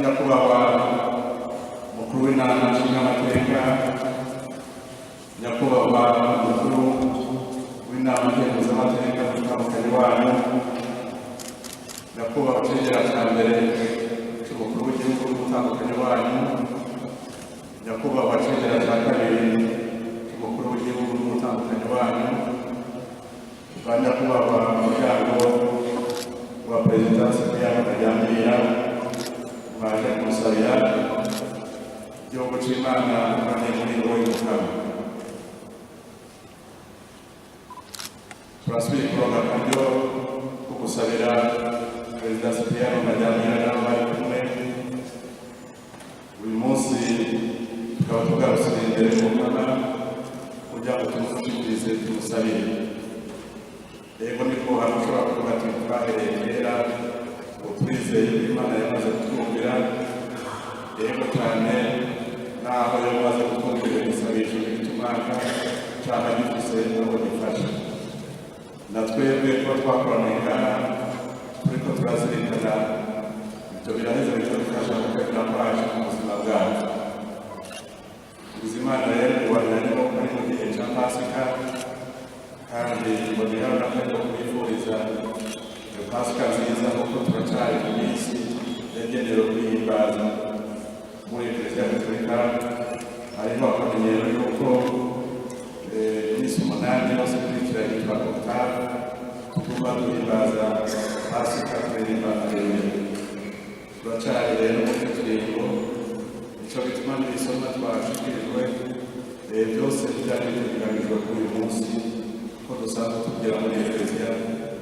Nyakubahwa mukuru w'inama nshingamateka, nyakubahwa mukuru w'inama nkenguzamateka mutandukanye wanyu, nyakubahwa cegera ca mbere c'umukuru w'igihugu n'umutandukanye wanyu, nyakubahwa cegera ca kabiri c'umukuru w'igihugu n'umutandukanye wanyu, ba nyakubahwa muryango wa Perezida Cyprien Ntaryamira mwaje kumusabira, igihugu c'Imana kandi muri ngo y'Umukama, turasubiye kuronka akaryo ko gusabira Perezida Cyprien Ntaryamira n'abo bari kumwe. Uyu munsi tukaba tugarutse imbere y'Umukama kugira ngo tumushikirize, tumusabire. Yego, niko hano ushobora kuvuga ati twahereye kera ngo twizeye ko Imana yamaze kutwumvira. Yego cyane, naho yamaze kutwumvira igisabisho gifite cyangwa gifise aho gifasha, na twebwe kuba twakoraniye ngaha turiko turazirikana ibyo, biraheza bikadufasha mu kwemera kwacu mu buzima bwacu. Imana rero ibonera ko ari mu gihe cya Pasika, kandi mboneraho n'akaryo kubifuriza iyo Pasika nziza, kuko turacyari mu minsi yagenewe kuyihimbaza muri Eklesiya Gatolika. Hariho akamenyero yuko iminsi 8 yose ikurikira yitwa octave tugomba guhimbaza Pasika, turirimba Aleluya. Turacyari rero muri icyo kiringo, nico gituma n'ibisomwa twashikirijwe byose byari biteganijwe kuri uyu munsi, ko dusanzwe tugira muri Eklesiya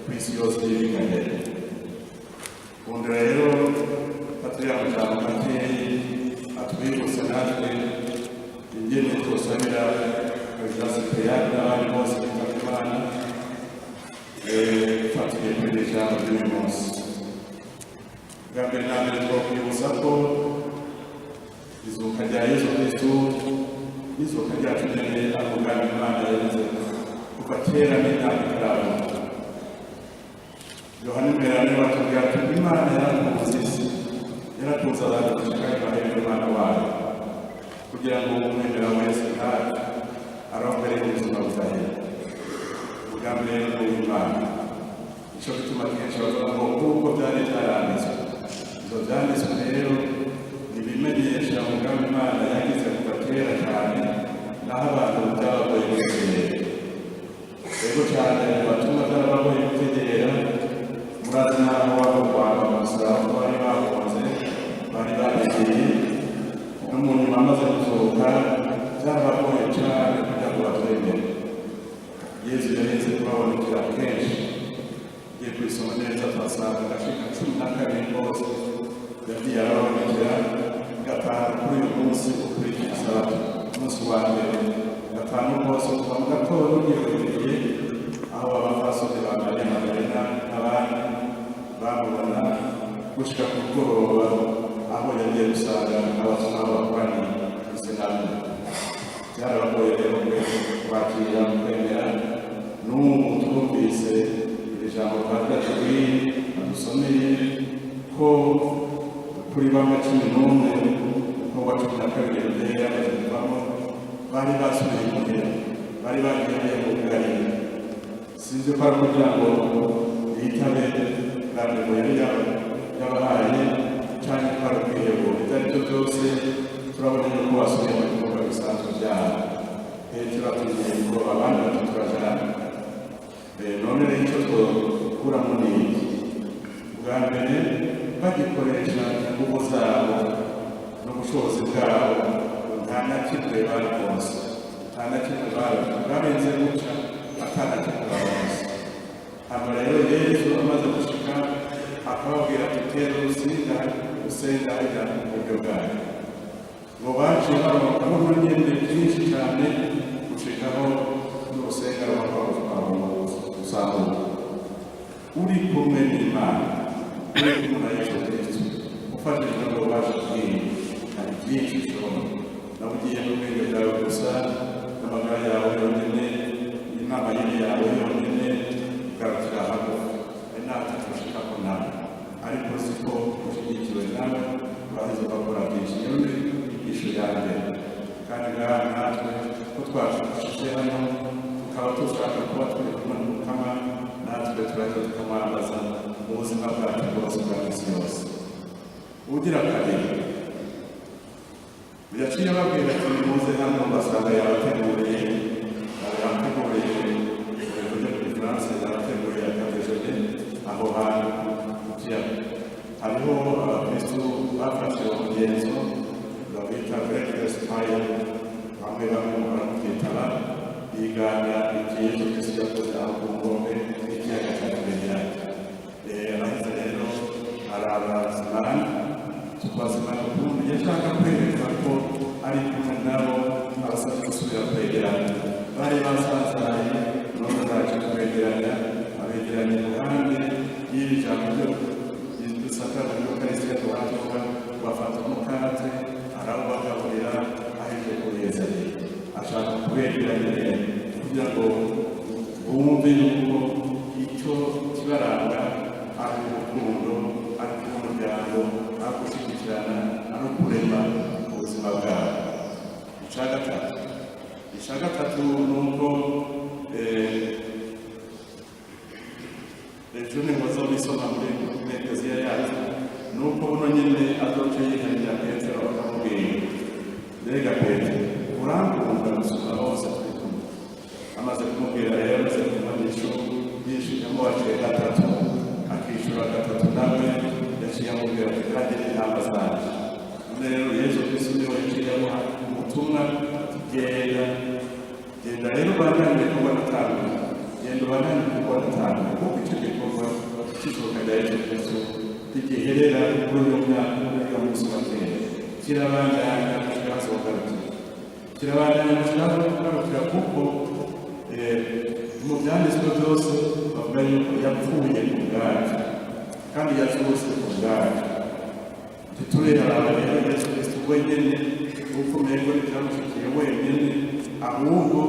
ku isi yose y'ibikanyere. Kunda rero patiriya majambo makeyi atwibutsa natwe ingene twosabira Perezida Cyprien n'abandi bose bitavye Imana, dufatiye kuri iri jambo ry'uyu munsi. Bwa mbere na mbere twakwibutsa ko izuka rya Yesu Kristu n'izuka ryacu nyene ari umugambi Imana yagize kuva kera n'imyaka itaravuka. Yohani Mweranda batubwira ati Imana yarakunze isi, yarakunze abantu gushika ibahere Umwana wayo, kugira ngo umwemera wese ntapfe, aronkere ubuzima budahera. Umugambi rero ni uw'Imana. Nico gituma kenshi bavuga ngo nk'uko byari byaranditswe. Ivyo vyanditswe rero nibimenyesha umugambi Imana yagize kuva kera cyane, naho abantu byabagoye gutegera. Rero cyane batuma byarabagoye gutegera, murazi n'aho waba u Rwanda mu musaraba ko bari bakunze bari baregeye, no mu nyuma amaze kuzuka byarabagoye cyane kugira ngo batwemere. Yezu yarinze kubabonekera kenshi. Ugiye kubisoma neza tuhasanga agashika 12 kose yagiye arababonekera, gatanu kuri uyu munsi ukurikira isabato, umunsi wa mbere, gatanu kose kuva mu gatondo ugiye aho abapfasoni ba Mariya Magalena n'abandi bamubona, gushika ku mugoroba aho yagiye gusanga abasoma bakoraniye isenamo. Byarabagoye rero kwakira, kwemera. N'ubu twumvise iri jambo Padiri atubwiye, adusomeye, ko kuri bamwe 11, ko wa 12 yari yamaze kuvamo, bari basubiye imuhira, bari bagiye mu Galili. Sinzi ko ari kugira ngo bitabe rendez-vous yari yabahaye cyangwa ko ari ukwihebura. Ibyo ari byo byose, turabona yuko basubiye mu bikorwa bisanzwe byabo. Petero atugiye ko abandi bati turajana. None rero icyo twokuramo ni iki? Bwa mbere, bagikoresha ingufu zabo n'ubushobozi bwabo, nta na kimwe baronse, nta na kimwe baronse, barenze guca ata na kimwe baronse. Hano rero Yesu amaze gushika akababwira ati tera urusinga usenga hajya mu buryo bwayo, ngo baciye baronka n'ubunyene byinshi cyane, gushikaho n'urusenga rusambuka. Uri kumwe n'Imana, uri kumwe na Yesu Kristo, ufashijwe n'ububasha bwiwe, hari byinshi ushobora. Nawe ugiye n'ubwenge bwawe gusa, n'amagara yawe yonyine, inama yindi yawe yonyine, ugarukira hagufi, ari natwe tushikako nawe, ariko siko ushyigikiwe nawe, uraheza. Ugira kabiri, yaciye ababwira ati: "Nimuze hano." Basanga yabateguriye, yabateguriye kujya muri France, yabateguriye aka déjeuner aho hantu ku kiyaga. Hariho abakristu bafashe umugenzo bawita breakfast time, bamwe bamwe baramubyitaba bigana iki Yesu Kristo yakoze aho ku nkombe y'ikiyaga cya Tiberiyadi. Araheze rero arabazimana, tukazimana ukuntu yashaka kwereka ko ari kumwe nabo, abasabye gusubira kwegerana. Bari basanzaye, none araje kubegeranya, abegeranya iruhande y'iri jambo ryo dusakaje y'Ukarisitiya duhabwa. Bafata umukate, arawubagaburira, aheje kuhezanya, ashaka kubegeranya rero kugira ngo bumve yuko icyo kibaranga ari urukundo, ari kuba umuryango, ari gushyigikirana, ari ukurema ubuzima bwabo. Icya gatatu ni uko ejo ni muzobisoma muri ekleziya yacu, ni uko buno nyine azoca yiharira Petero, akamubwira: "Mbega Petero, urankunda gusumba bose turi kumwe?" Amaze kumubwira rero, amaze kumuha inyishu yamubaciye gatatu, akishyura gatatu, nawe yaciye amubwira ati: "Ragira intama zanje." None rero Yesu Kristo niwe yaciye amuha ubutumwa ati: "Genda, genda rero ubandanye ibikorwa natanguye, genda ubandanye ibikorwa natanguye," kuko icyo gikorwa cy'izuka rya Yesu Kristo ntigiherera kuri uyu myaka, kuri uyu munsi wa kera. Kirabandanya gushika hazogarukira, kirabandanya gushika hazogarukira, kuko mu byanditswe byose bavuga yuko yapfuye ku bwacu kandi yazutse ku bwacu. Ntitureraba rero Yesu Kristo wenyene, kuko umengo ntibyamushikiye wenyene, ahubwo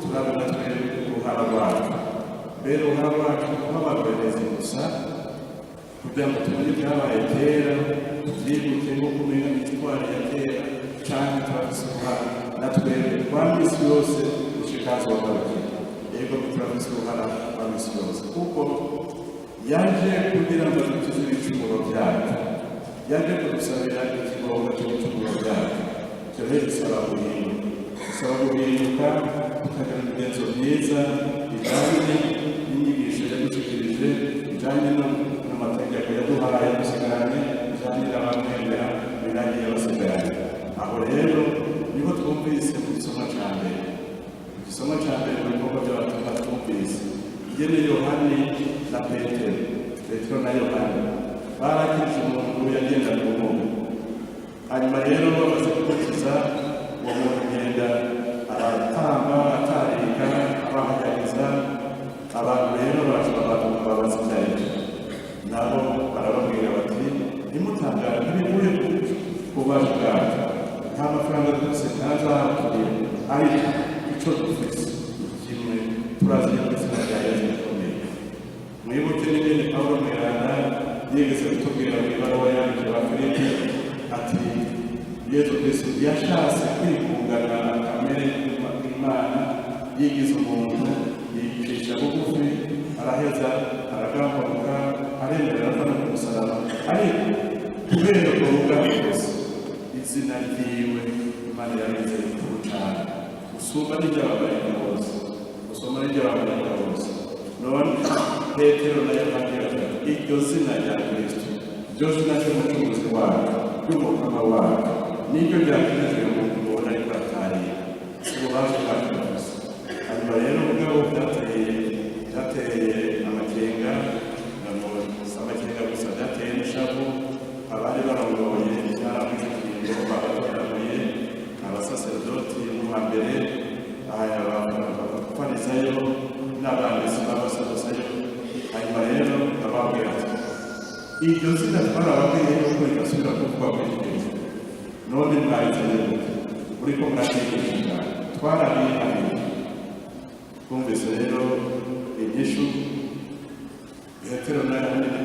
turabona twebwe uruhara rwacu. Mbere uruhara rwacu kuba abarorerezi gusa kugira ngo tumenye ibyabaye kera, tuvyibuke nko kumenya imitwaro ya kera, canke turafise uruhara na twebwe rwa misi yose gushika hazogarukira? Yego, turafise uruhara rwa misi yose, kuko yaje kugira ngo dukize ibicumuro byacu, yaje kudusabira ikigongo cy'ibicumuro byacu. Icyo rero bisaba guhinduka, bisaba guhinduka tukagira imigenzo myiza ijanye n'inyigisho yadushikirije, ijanye n'amategeko yaduhaye dusigaranye, ijanye n'abamwemera biragiye basigaranye. Aho rero niho twumvise mu gisomo ca mbere, mu gisomo ca mbere mu bikorwa by'abatumwa, twumvise ingene Yohani na Petero, Petero na Yohani barakirije umuntu yagendana ubumuga. Hanyuma rero bamaze kumukiza, uwo muntu agenda aratamba, atarika, abahayagiza abantu. Rero baraza babaza ibyo ari byo, nabo barababwira bati: "Ntimutangare, ntibivuye ku bubasha bwacu, nta mafaranga dufise, nta zahabu tugira, ariko icyo dufise kimwe turazi yuko izina rya Yesu rikomeye." Mwibuke n'ingene Pawulo mweranda yigeze kutubwira mu ibaruwa yandikiye Abafilipi ati: "Yesu Kristo yashatse kwikungana kamere y'Imana, yigize umuntu, yicisha bugufi, araheza aragamburuka, aremera arava no ku musaraba. Ariko kubera ubwo bugamburuzi, izina ryiwe Imana yarize rikuru cane gusumba n'iry'abamarayika bose, gusumba n'iry'abamarayika bose." None Petero na Yohani bati: "Iryo zina rya Kristo, iryo zina ry'umucunguzi wacu, ry'umukama wacu, niryo ryakijije umuntu mubona ariko aratariye, si ububasha bwacu gusa." Hanyuma rero mugabo byateye amakenga, si amakenga gusa, byateye n'ishavu abari barongoye icyaramu. Icyo kingo babatoraguye abasaserodoti mu hambere, abafarisayo n'abanditsi b'abasadusayo. Hanyuma rero bababwira ati: "Iryo zina twarababwiye yuko ridasubira kuvugwa kuri iki gihe, none mwarizanye gute? Uriko murashigisha, twarabihaniye." Twumvise rero inyishu Petero na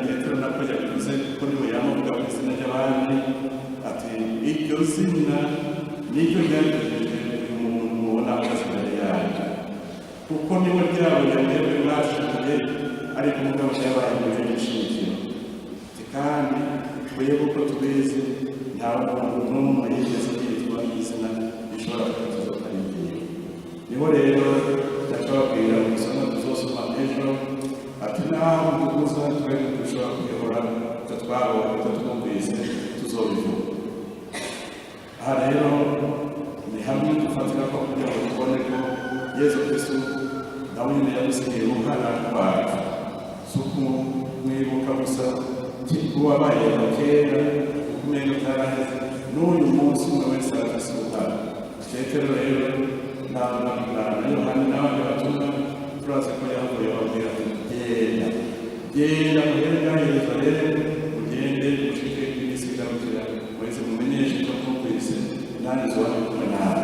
Petero nako yabivuze, kuko niwe yamuvuga ku izina ry'abandi, ati: "Iryo zina niryo ryakijije uyu muntu mubona ahagaze imbere yanyu, kuko niwe ryabuye mwebwe mwashoboye, ariko mugabo ryabaye imbere y'ishimikiro." Kandi twebwe Twebwe uko tubizi, nta muntu n'umwe yigeze yitwa izina rishobora kuba ari igihe. Niho rero ndacababwira mu isomo tuzosoma ejo, ati naho muduguza, twebwe dushobora kuyobora ibyo twabonye, ibyo twumvise tuzobivuga. Aha rero ni hamwe dufatira ko kugira ngo tubone ko Yezu Kristu nawe nyine yadusigiye uruhara rwacu. Si ukumwibuka gusa uwabaye kera, umenga byaraheze. N'uyu munsi umwe wese arafise uruhara. Petero rero na Yohani n'abandi batumwa, turazi ko yahavuye babwira ati: "Genda, genda muhere ngaha Yerusalemu, mugende mushike iminsi igarukira, muheze mumenyeshe icyo mwumvise, nanjye nzoba ndi kumwe nawe."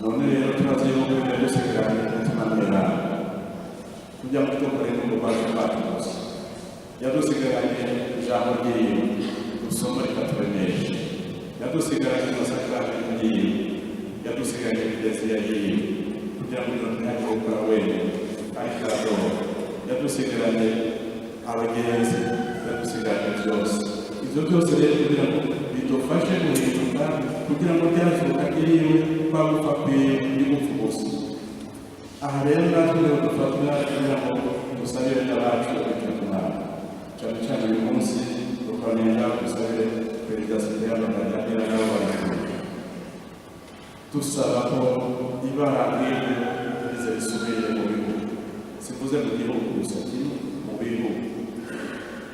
None rero turazi yuko yadusigaranye umutima mweranda kugira ngo dukore n'ububasha bwacu gusa. Yadusigaranye ijambo ryiwe dusoma rikaturemesha, yadusigaranye amasakaramentu yiwe, yadusigaranye kiliziya yiwe kugira ngo ntihagire gukora wenyine ariko aradoha, yadusigaranye abagenzi, yadusigaranye byose. Ibyo byose rero kugira ngo bidufashe guhinduka, kugira ngo byazuka ryiwe kwa gupfa kwiwe n'igupfa gusa. Aha rero natwe rero dufatira kugira ngo dusabire n'abacu bityo Imana, cyane cyane uyu munsi dukonera dusabire Perezida Sipiriyano Ntaganda n'abo bari kumwe, dusaba ko ibara nk'iryo rize risubire mu bihugu. Sivuze mu gihugu gusa kimwe, mu bihugu.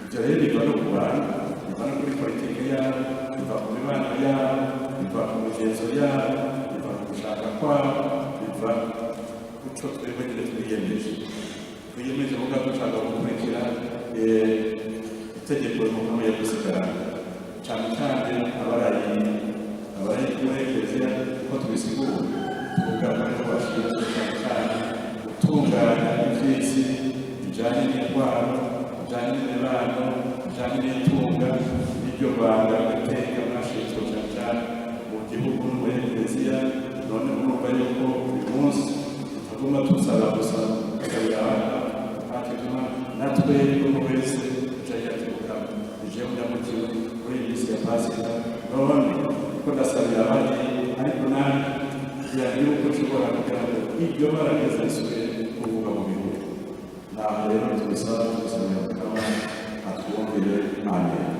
Ibyo rero biva no ku bantu, biva no kuri politiki yabo, biva ku mibano yabo, biva ku migenzo yabo, biva ku gushaka kwabo, biva ku cyo twebwe nyine twiyemeje muga dushaka gukurikira itegeko Mukama yadusigaranye, cyane cyane abarayi muri Eklezia. Uko tubisigura, tuvuga ko aribo bashinzwe cyane cyane gutunganya iby'isi bijyanye n'intwaro, bijyanye n'imibano, bijyanye n'itunga n'iryo banga iteka mwashinzwe cyane cyane mu gihugu no muri Eklezia. None murumva yuko uyu munsi tutaguma tusaba gusa, dusabira abana hakituma natwe umwe wese aca yatibuka jewe ndamukiwe kuri iyi minsi ya Pasika. None ko ndasabira abandi, ariko nanjye kugira yuko nshobora kugira ngo iryo bara neza risubire kuvuga mu bihugu. Naho rero tubisaba, tubisabira Mukama atwumvire. Amen.